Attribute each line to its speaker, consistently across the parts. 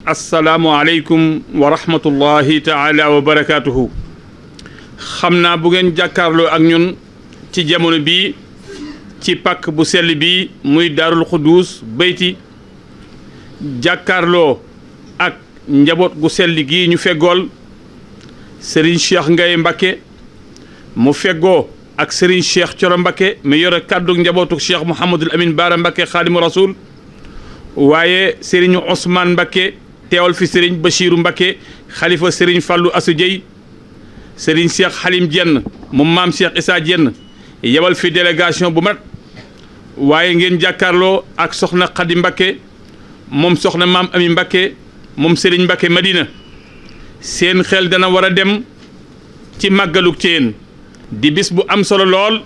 Speaker 1: asalaamualeykum wa rahmatullahi taala wa barakaatuhu. xam naa bu ngeen jàkkaarloo ak ñun ci jamono bii ci pàkk bu sell bii muy daarul xuduus bayti jàkkaarloo ak njaboot gu sell gii ñu feggool Serigne Cheikh Ngaye Mbacké mu feggoo ak Serigne Cheikh Thioro Mbacké mi yore kàddu njabootu Cheikh Mouhamadul Amin Baara Mbacké xaadimu rasul waaye Serigne Ousmane Mbacké teewal fi Serigne Bachiru Mbacké xalifa Serigne Fallou Assou Dieye Serigne Cheikh Halim Dieng moom maam Cheikh Issa Dieng yebal fi délégation bu mat waaye ngeen jàkkaarloo ak soxna Khady Mbacké moom soxna maam Ami Mbacké moom Serigne Mbacké Madina seen xel dana war a dem ci màggalug Thiéyène di bis bu am solo lool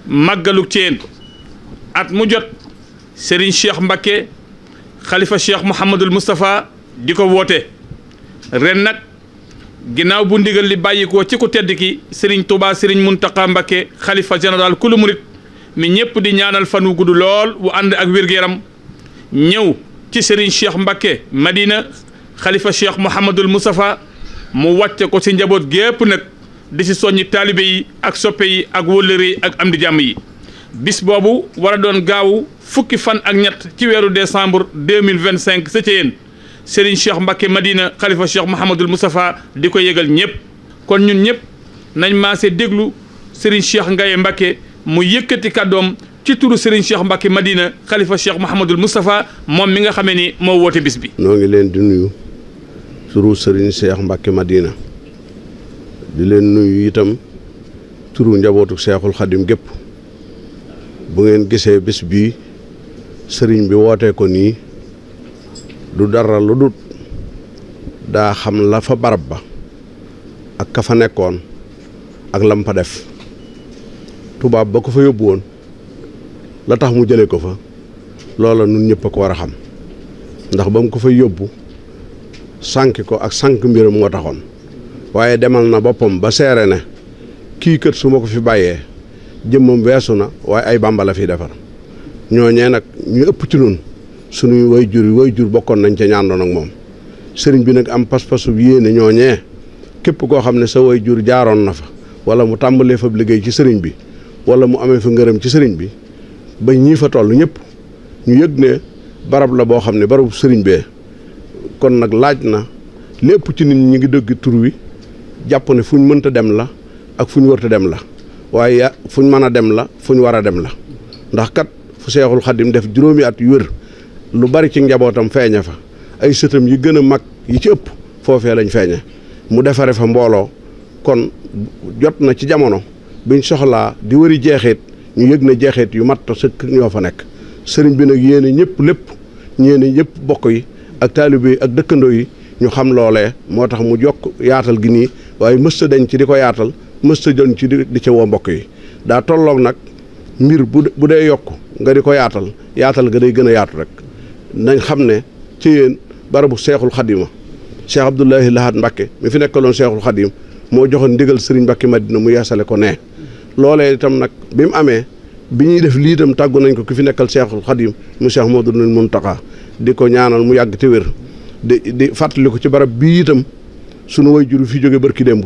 Speaker 1: màggalug Thiéyène at mu jot Serigne Cheikh Mbacké xalifa Cheikh Mouhamadul Moustapha di ko woote ren nag ginnaaw bu ndigal li bàyyikoo ci ku tedd ki Serigne Touba Serigne Mountakha Mbacké xalifa général kulu murit mi ñëpp di ñaanal fan wu gudd lool wu ànd ak wér-gu-yaram ñëw ci Serigne Cheikh Mbacké Madina xalifa Cheikh Mouhamadul Moustapha mu wàcce ko ci njaboot gépp nag di ci soññi taalibe yi ak soppe yi ak wóllëre yi ak am di jàmm yi bis boobu war a doon gaawu fukki fan ak ñett ci weeru décembre 2025 sa Thiéyène Serigne Cheikh Mbacké Madina xalifa Cheikh Mouhamadul Moustapha di ko yëgal ñëpp kon ñun ñëpp nañ maase déglu Serigne Cheikh Ngaye Mbacké mu yëkkati kàddoom ci turu Serigne Cheikh Mbacké Madina xalifa Cheikh Mouhamadul Moustapha moom mi nga xamee ni moo woote bis bi.
Speaker 2: noo ngi leen di nuyu turu Serigne Cheikh Mbacké Madina di leen nuyu itam turu njabootu Cheikhul Khadim gépp bu ngeen gisee bis bii sëriñ bi wootee ko nii du dara lu dut daa xam la fa barab ba ak ka fa nekkoon ak lam fa def tubaab ba ko fa yóbbu woon la tax mu jëlee ko fa loola nun ñëpp a ko war a xam ndax ba mu ko fay yóbbu sànki ko ak sànk mbiram moo taxoon waaye demal na boppam ba seere ne kii kët su ma ko fi bàyyee jëmmam weesu na waaye ay Bàmba la fi defar ñooñee nag ñu ëpp ci nun sunuy way jur bokkoon nañ ca ñaandoon ak moom sëriñ bi nag am pas-pasu yéene ñooñee képp koo xam ne sa way jur jaaroon na fa wala mu tàmbalee fa liggéey ci sëriñ bi wala mu amee fa ngërëm ci sëriñ bi ba ñii fa toll ñëpp ñu yëg ne barab la boo xam ne barabu sëriñ bee kon nag laaj na lépp ci nit ñi ngi dëgg tur wi jàpp ne fu ñu mënta dem la ak fu ñu wërta dem la waaye fu ñu mën a dem la fu ñu war a dem la ndax kat fu Seexul Xadim def juróomi at yu wér lu bari ci njabootam feeñe fa ay sëtam yi gën a mag yi ci ëpp foofee lañ feeñe mu defare fa mbooloo kon jot na ci jamono biñ soxlaa di wëri jeexit ñu yëg ne jeexit yu mat sëkk ñoo fa nekk sëriñ bi nag yéene ñëpp lépp ñeene ñëpp bokk yi ak taalibe yi ak dëkkandoo yi ñu xam loolee moo tax mu jokk yaatal gi nii waaye mësta dañ ci di ko yaatal mësta jon ci di ca woo mbokk yi daa tolloog nag mbir bu dee yokk nga di ko yaatal ga day gën a yaatu rek nañ xam ne Thiéyène barabu Seexul Xadima Cheikh Abdoulahi Lahad Mbacké mi fi nekkaloon Seexul Xadim moo joxoon ndigal Serigne Mbacké Madina mu yeesale ko nee loolee itam nag bi mu amee bi ñuy def lii itam tàggu nañ ko ki fi nekkal Seexul Xadim mu Cheikh Mouhamadoul Mountakha di ko ñaanal mu yàgg te wér di fàttali ko ci barab bii itam sunu way juru fi jóge barki démb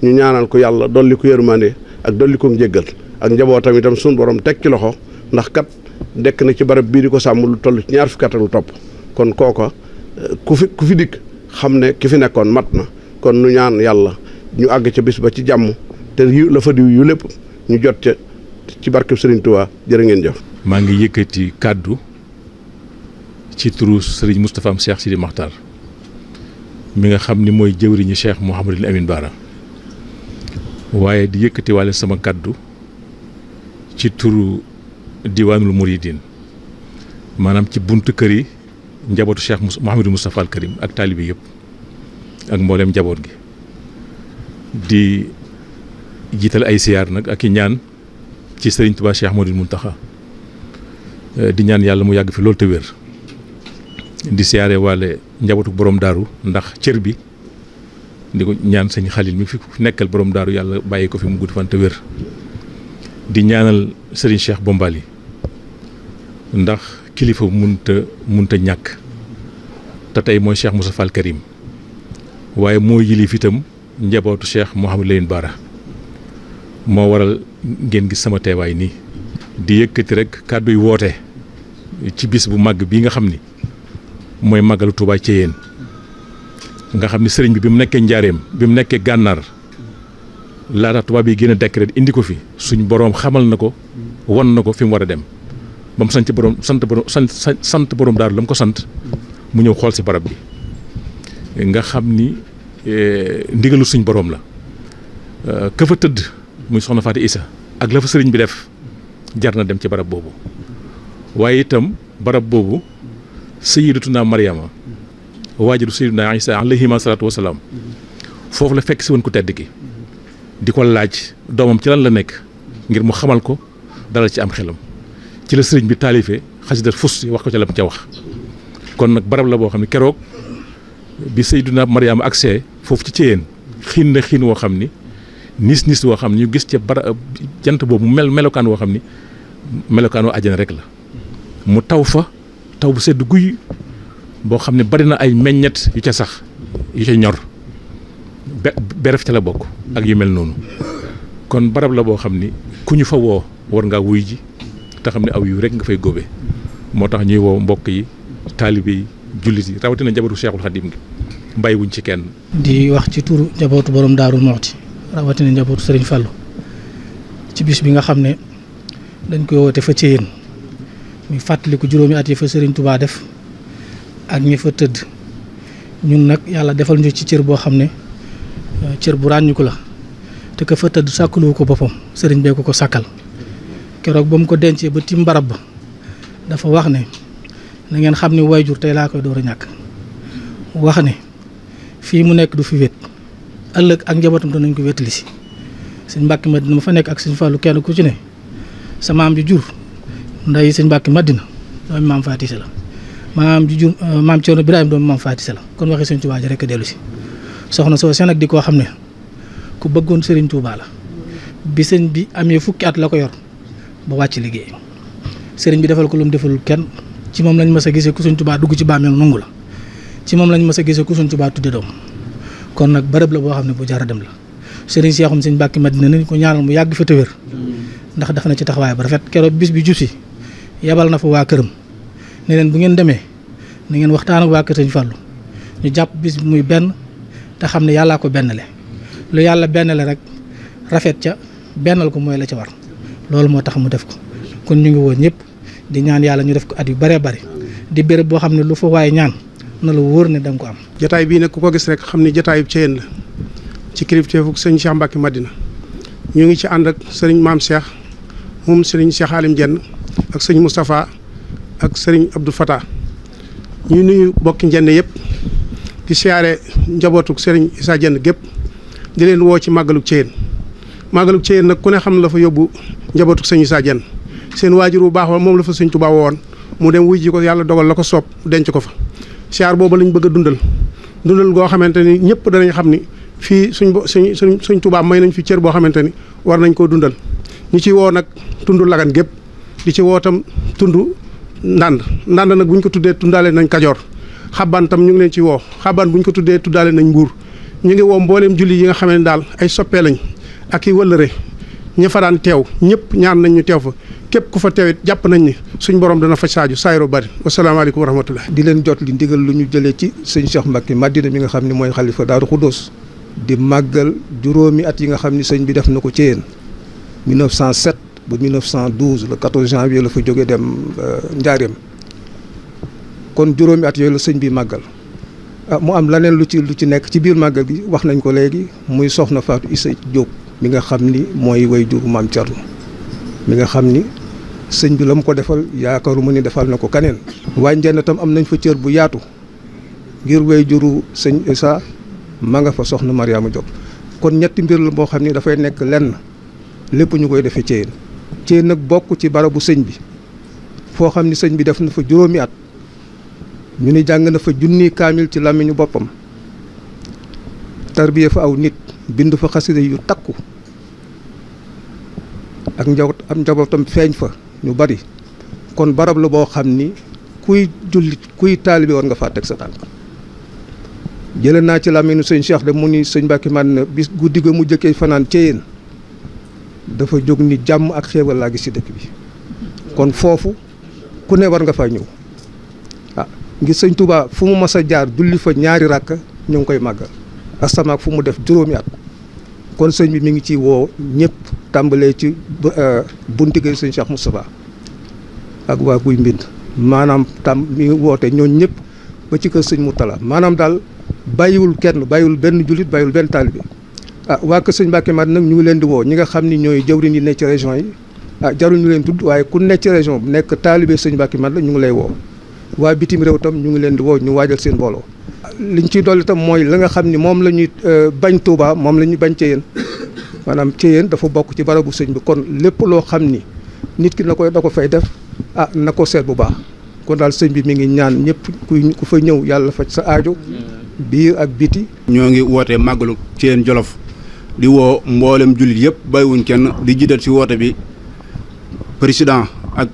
Speaker 2: ñu ñaanal ko yàlla dolli ko yërmande ak dolli ko njéggal ak njabootam itam sunu borom teg ci loxo ndax kat dekk na ci barab bii di ko sàmm lu toll ci ñaar fukki at ak lu topp kon kooka ku fi dikk xam ne ki fi nekkoon mat na kon nu ñaan yàlla ñu àgg ca bis ba ci jàmm te la fa diw yu lépp ñu jot ca ci barkeb Serigne Touba jërë ngeen jëf.
Speaker 3: maa ngi yëkkati kàddu ci turu Serigne Moustapha am Cheikh Sidi Makhtar mi nga xam ni mooy jëwriñu Cheikh Mouhamadul Amin Baara waaye di yëkkati wàlle sama kàddu ci turu diwaanul Mouridine maanaam ci buntu kër yi njabootu Cheikh Mouhamadou Moustapha al Karim ak taalibi yëpp ak mboolem njaboot gi di jiital ay siyaar nag ak i ñaan ci Serigne Touba Cheikh Mouhamadoul Mountakha di ñaan yàlla mu yàgg fi loolu te wér di siyaare waale njabootu borom daaru ndax cër bi di ko ñaan sëñ Xalil mi fi nekkal borom daaru yàlla bàyyi ko fi mu gudd fan te wér di ñaanal Serigne Cheikh Bombali ndax kilifa munta ñàkk te tey mooy Cheikh Moustapha al Karim waaye moo yilif itam njabootu Cheikh Mouhamadou Lamine Bara moo waral ngeen gis sama teewaay nii di yëkkati rek kàddu yu woote ci bis bu màgg bii nga xam ni mooy màggalu Touba Thiéyène nga xam ni sëriñ bi mu nekkee njaareem bi mu nekkee gànnaar laata tubaab yi génn décret indi ko fi suñ boroom xamal na ko won na ko fi mu war a dem ba mu sant borom daaru la mu ko sant mu ñëw xool si barab bi nga xam ni ndigalu suñ boroom la ka fa tëdd muy soxna Faati Isa ak la fa sëriñ bi def jar na dem ci barab boobu waaye itam barab boobu sayyidatuna Maryama waajuru sayyidina Isa alayhi salaatu wasalaam foofu la fekk si woon ku tedd ki di ko laaj doomam ci lan la nekk ngir mu xamal ko dalal ci am xelam ci la sëriñ bi taalifee xasida fus wax ko ca la mu ca wax kon nag barab la boo xam ne keroog bi sayyidina Maryama agsee foofu ci Thiéyène xiin na xiin woo xam ni nis woo xam ni ñu gis ca jant boobu melokaan woo xam ni melokaanoo àjjana rek la mu taw fa taw bu sedd guy boo xam ne bari na ay meññet yu ca sax yu ca ñor beref ca la bokk ak yu mel noonu kon barab la boo xam ni ku ñu fa woo war ngaa wuy ji te xam ne aw yu rek nga fay góobe moo tax ñuy woo mbokk yi taalibe yi jullit yi rawatina njabootu Cheikhul Khadim gi mbay wuñ ci kenn.
Speaker 4: di wax ci turu njabootu borom Daarul Muxti rawatina njabootu Serigne Fallou ci bis bi nga xam ne dañ koy woote fa Thiéyène muy fàttaliku juróomi at yi fa Serigne Touba def ak ñi fa tëdd ñun nag yàlla defal ñu ci cër boo xam ne cër bu ràññiku la te ka fa tëdd sàkkaluwu ko boppam Serigne bee ko sàkkal keroog ba mu ko dencee ba tim barab ba dafa wax ne na ngeen xam ne waajur tey laa koy door a ñàkk wax ne fii mu nekk du fi wét ëllëg ak njabootam danañ ko wétali si sëñ Mbàkke Madina ma fa nekk ak sëñ Fallou kenn ku ci ne sa maam ji jur nday sëñ Mbàkke Madina doomi maam Faati Isa la maam ji jur maam Cerno Birahim doomi maam Faati Isa la kon waxee sëñ Touba ji rek a dellu si soxna soo seen ak di koo xam ne ku bëggoon Serigne Touba la bi sëñ bi amee fukki at la ko yor ba wàcc liggéey Serigne bi defal ko lu mu defalul kenn ci moom lañ mës a gisee ku sëñ Touba dugg ci bàmmeel nangu la ci moom lañ mës a gisee ku sëñ Touba tudde doom kon nag bërëb la boo xam ne bu jar a dem la Serigne Cheikhoum sëñ Mbàkke Madina nañ ko ñaanal mu yàgg fa te wér ndax def na ci taxawaay ba rafet keroog bis bi jusi yebal na fa waa këram ne leen bu ngeen demee na ngeen waxtaan ak waa kër sëñ Fallou ñu jàpp bis bi muy benn te xam ne yàllaa ko bennale lu yàlla bennale rek rafet ca bennal ko mooy la ca war loolu moo tax mu def ko kon ñu ngi woon ñëpp di ñaan yàlla ñu def ko at yu bëree bëri di béréb boo xam ne lu fa waaye ñaan na la wóor ne da nga ko am.
Speaker 5: jataay bii nag ku ko gis rek xam ne jataayu Thiéyène la ci kilifteefu sëñ Cheikh Mbacke Madina ñu ngi ci ànd ak sëriñ Maam Cheikh moom sëriñ Cheikh Alim Dieng ak sëñ Moustapha ak sëriñ Abdou Fatah ñu nuyu bokki Njenne yëpp di siyaare njabootuk sëriñ Issa Dieng gépp di leen woo ci màggaluk Thiéyène màggaluk Thiéyène nag ku ne xam la fa yóbbu njabootuk sëñ Issa Dieng seen waajur bu baax wa moom la fa sëñ Touba woon mu dem wuy ji ko yàlla dogal la ko soob denc ko fa siyaar boobu lañ bëgg a dundal goo xamante ni ñëpp danañ xam ni fii suñ Touba may nañ fi cër boo xamante ni war nañ koo dundal ñu ci woo nag tund Lagan gépp di ci woo tam tund ndànd nag bu ñu ko tuddee tundaale nañ Kajoor xaban tam ñu ngi leen ci woo xaban bu ñu ko tuddee tuddaale nañ Mbuur ñu ngi woo mbooleem julli yi nga xam ne daal ay soppee lañ ak i wëllëre ña fa daan teew ñëpp ñaan nañ ñu teew fa képp ku fa teewit jàpp nañ ni suñ borom dana faj saaju saayro bari wasalaamaaleykum wa rahmatullah
Speaker 6: di leen jot li ndigal lu ñu jëlee ci sëñ Cheikh Mbacke Madina mi nga xam ne mooy xalifa Daaru Xuddoos di màggal juróomi at yi nga xam ni sëñ bi def na ko Thiéyène 1907 ba 1912 le 14 janvier la fa jógee dem Njaareem kon juróomi at yooyu la sëñ bi màggal mu am leneen lu ci nekk ci biir màggal gi wax nañ ko léegi muy soxna Fatou Issa Diop mi nga xam ni mooy way juru maam Thierno mi nga xam ni sëñ bi la mu ko defal yaakaaruma ni defal na ko kaneen waaye Njenne tam am nañ fa cër bu yaatu ngir way juru sëñ Issa ma nga fa soxna Mariama Diop kon ñetti mbir la boo xam ni dafay nekk lenn lépp ñu koy defee Thiéyène nag bokk ci barabu sëñ bi foo xam ni sëñ bi def na fa juróomi at ñu ni jàng na fa junni kaamil ci làmmiñu boppam tarbiye fa aw nit bind fa xasida yu takku ak njabootam feeñ fa ñu bari kon barab la boo xam ni kuy jullit kuy taalibe war nga faa teg sa tànk jëlee naa ci làmmiñu sëñ Cheikh de mu ni sëñ Mbacke Madina bis guddi ga mu jëkkee fanaan Thiéyène dafa jóg ni jàmm ak xéewal laa gis ci dëkk bi kon foofu ku ne war nga faa ñëw ngir sëñ Touba fu mu mas a jaar julli fa ñaari rakk ñu ngi koy màggal astamaak fu mu def juróomi at kon sëñ bi mi ngi ciy woo ñëpp tàmbalee ci bunti kër sëñ Cheikh Moustapha ak waa Guy Mbind maanaam mi ngi woote ñooñ ñëpp ba ci kër sëñ Moutala maanaam daal bàyyiwul kenn bàyyiwul benn jullit bàyyiwul benn taalibe waa kër sëñ Mbacke Madina nag ñu ngi leen di woo ñi nga xam ni ñooy jawriñ yi nekk ci région yi jaruñu leen tudd waaye ku nekk ci région bu nekk taalibe sëñ Mbacke Madina ñu ngi lay woo waa bitim réew tam ñu ngi leen di woo ñu waajal seen mbooloo liñ ciy dolli tam mooy la nga xam ni moom la ñuy bañ Touba moom la ñuy bañ Thiéyène maanaam Thiéyène dafa bokk ci barabu sëñ bi kon lépp loo xam ni nit ki da ko fay def na ko seet bu baax kon daal sëñ bi mi ngi ñaan ñëpp ku fa ñëw yàlla faj sa aajo biir ak biti.
Speaker 7: ñoo ngi woote màggalu Thiéyène Jolof di woo mboolem jullit yëpp bàyyiwuñ kenn di jiital ci woote bi président ak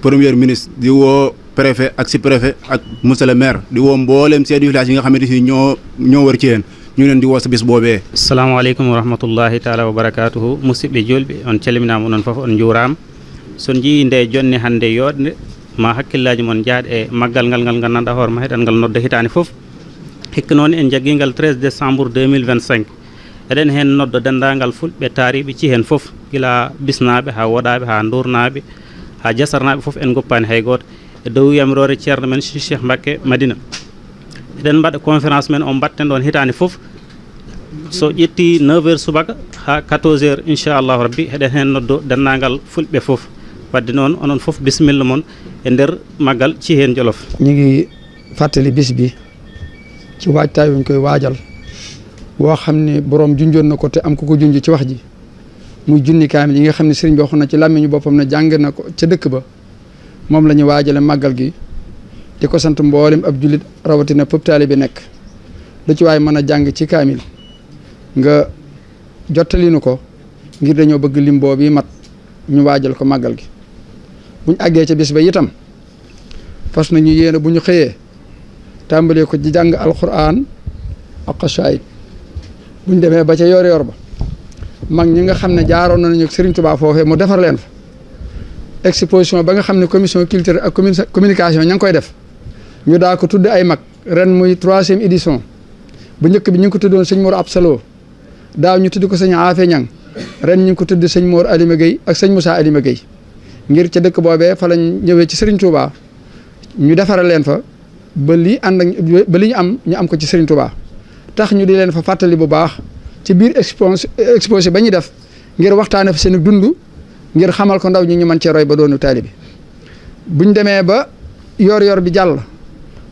Speaker 7: premier ministre di woo préfet ak sous-préfet ak monsieur le maire di woo mboolem chef de village yi nga xamante ni ñoo wër Thiéyène ñu ngi leen di woo sa bis boobee.
Speaker 8: assalamu aleykum wa rahmatullahi taala wa barakatuhu musidɓe julɓe on calminama onon fof on juurama son jii nde jonni hannde yooɗnde ma hakkillaji moon jaaɗ e maggal ngal gandanɗa hoore ma heɗen ngal nodda hitani fof hikka noon en jagguigal 13 décembre 2025 eɗen hen nodda dendagal fulɓe taariɓe Thiéyène fof gila bisnaɓe ha woɗaɓe ha durnaɓe ha jasarnaɓe fof en goppani hay goto e dow yamirore ceerno men Cheikh Mbacke Madina eɗen mbaɗa conférence men o mbatten ɗon hitani fof so ƴetti 9h subaka ha 14h inchallahu rabbi eɗen hen noddo dendagal fulɓe fof wadde noon onon fof bisimilla moon e nder maggal Thiéyène Jolof
Speaker 9: ñi ngi fàttali bis bi ci waajtaay wuñ koy waajal boo xam ne borom junjoon na ko te am ko junj ci wax ji muy junni kaamil yi nga xam ne sëriñ bi waxoon na ci làmmiñu boppam na jàng na ko ca dëkk ba moom la ñu waajale màggal gi di ko sant mboolem ab jullit rawatina pëp taali bi nekk lu ci waay mën a jàng ci kaamil nga jottalinu ko ngir dañoo bëgg lim boobu mat ñu waajal ko màggal gi buñ àggee ca bis ba itam fas nañu yéene bu ñu xëyee tàmbalee ko ci jàng alquran ak xasaayid buñ demee ba ca yor ba mag ñi nga xam ne jaaroon nañu ak Serigne Touba foofee mu defar leen fa exposition ba nga xam ne commission culture ak communication ña ngi koy def ñu daa ko tudd ay mag ren muy 3e édition bu njëkk bi ñu ngi ko tuddoon sëñ Mor Absalo daaw ñu tudd ko sëñ Afe Ñang ren ñu ngi ko tudd sëñ Mor Alima Gueye ak sëñ Moussa Alima Gueye ngir ca dëkk boobee fa lañ ñëwee ci Serigne Touba ñu defaral leen fa ba lii ànd ak ba li ñu am ko ci Serigne Touba tax ñu di leen fa fàttali bu baax ci biir exposé ba ñuy def ngir waxtaane fa seen dund ngir xamal ko ndaw ñi ñu mën cee roy ba doonu taalibi buñ demee ba yor bi jàll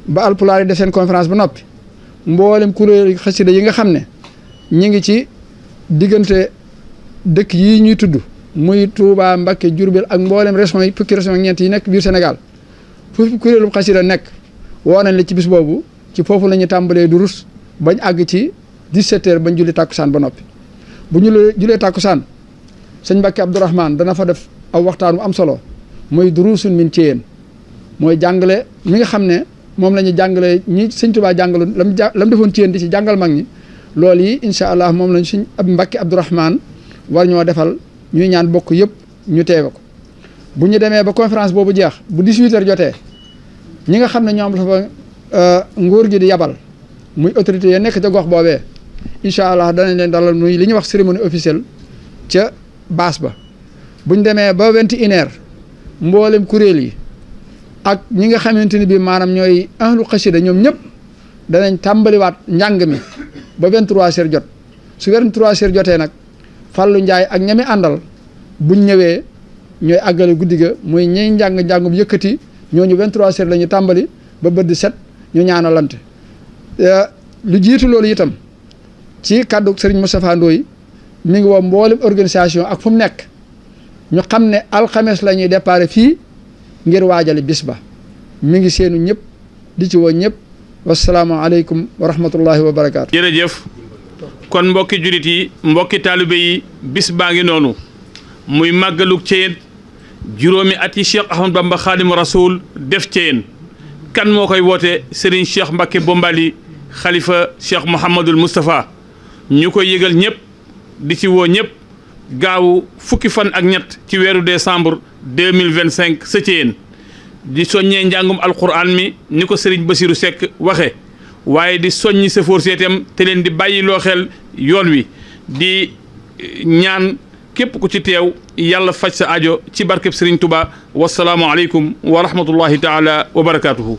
Speaker 9: ba alpulaar yi def seen conférence ba noppi mboolem kuréel xasida yi nga xam ne ñi ngi ci diggante dëkk yi ñuy tudd muy Touba Mbacké Diourbel ak mboolem région yi fukki région ak ñeent yi nekk biir Sénégal foofu kuréelu xasida nekk woo nañ la ci bis boobu ci foofu la ñu tàmbalee du rus bañ àgg ci 17h bañ julli tàkkusaan ba noppi bu ñu julee tàkkusaan sëñ Mbacke Abdourahmane dana fa def aw waxtaan bu am solo mooy duruusun min Thiéyène mooy jàngale mi nga xam ne moom la ñu jàngale ñi sëñ Touba jàngaloon lam defoon Thiéyène di ci jàngal mag ñi loolu yi incha allah moom lañ sëñ Mbacke Abdourahmane war ñoo defal ñuy ñaan bokk yëpp ñu teewe ko bu ñu demee ba conférence boobu jeex bu 18h jotee ñi nga xam ne ñoom la fa nguur gi di yabal muy autorité ya nekk ca gox boobee incha allah danañ leen dalal muy li ñuy wax cérémonie officielle ca baas ba buñ demee ba 21h mboolem kuréel yi ak ñi nga xamante ni bii maanaam ñooy ahlu xasida ñoom ñëpp danañ tàmbaliwaat njàng mi ba 23h jot su 23h jotee nag Fallou Ndiaye ak ñami àndal buñ ñëwee ñooy àggale guddi ga muy ñey njàngum yëkkati ñooñu 23h la ñu tàmbali ba bët di set ñu ñaanalante lu jiitu loolu itam ci kàddu Serigne Moustapha Ndoye mi ngi woo mboolem organisation ak fu mu nekk ñu xam ne alxames la ñuy déparé fii ngir waajale bis ba mi ngi seenu ñëpp di ci woo ñëpp wasalaamaaleykum wa rahmatullahi wa barakaatu.
Speaker 1: jërëjëf kon mbokki julit yi mbokki taalibe yi bis baa ngi noonu muy màggalug Thiéyène juróomi at yi Cheikh Ahmadou Bamba Khadimu Rasoul def Thiéyène kan moo koy woote Serigne Cheikh Mbacke Bombali xalifa Cheikh Mouhamadul Moustapha ñu koy yëgal ñëpp di ci woo ñëpp gaawu fukki fan ak ñett ci weeru décembre 2025 sa Thiéyène di soññee njàngum alquran mi ni ko Serigne Bassirou Seck waxe waaye di soññi safoor seetam te leen di bàyyi loo xel yoon wi di ñaan képp ku ci teew yàlla faj sa ajo ci barkeb Serigne Touba wasalaamu aleykum wa rahmatullahi taala wa barakaatuhu